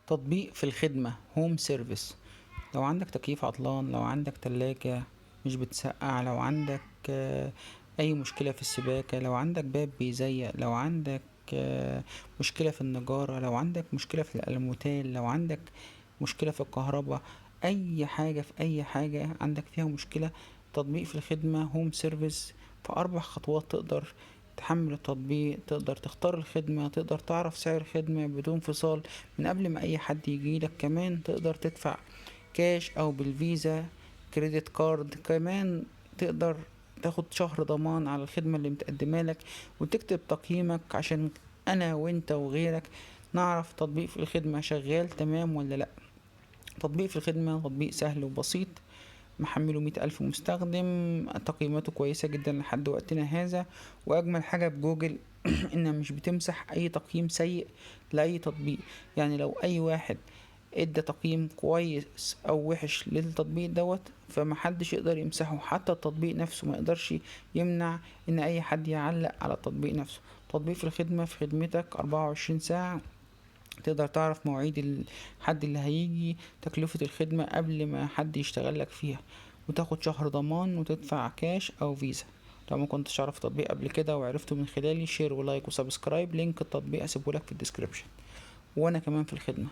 تطبيق في الخدمة home service. لو عندك تكييف عطلان، لو عندك تلاجة مش بتسقع، لو عندك اي مشكلة في السباكة، لو عندك باب بيزيق، لو عندك مشكلة في النجارة، لو عندك مشكلة في الألموتال، لو عندك مشكلة في الكهرباء، اي حاجة في اي حاجة عندك فيها مشكلة، تطبيق في الخدمة home service في 4 خطوات تقدر تحمل التطبيق، تقدر تختار الخدمة، تقدر تعرف سعر الخدمة بدون فصال من قبل ما اي حد يجيلك، كمان تقدر تدفع كاش او بالفيزا credit card، كمان تقدر تاخد شهر ضمان على الخدمة اللي متقدمة لك، وتكتب تقييمك عشان انا وانت وغيرك نعرف تطبيق في الخدمة شغال تمام ولا لا. تطبيق في الخدمة تطبيق سهل وبسيط، محمله 100,000 مستخدم، تقييماته كويسة جدا لحد وقتنا هذا. وأجمل حاجة بجوجل إنها مش بتمسح أي تقييم سيء لأي تطبيق، يعني لو أي واحد ادى تقييم كويس أو وحش للتطبيق دوت فمحدش يقدر يمسحه، حتى التطبيق نفسه ما يقدرش يمنع إن أي حد يعلق على التطبيق نفسه. تطبيق في الخدمة في خدمتك 24 ساعة، تقدر تعرف مواعيد الحد اللي هيجي، تكلفة الخدمة قبل ما حد يشتغل لك فيها، وتاخد شهر ضمان وتدفع كاش أو فيزا. لو ما كنتش تعرف التطبيق قبل كده وعرفته من خلالي، share و like و subscribe، link التطبيق هسيبهولك في ال description، وانا كمان في الخدمة.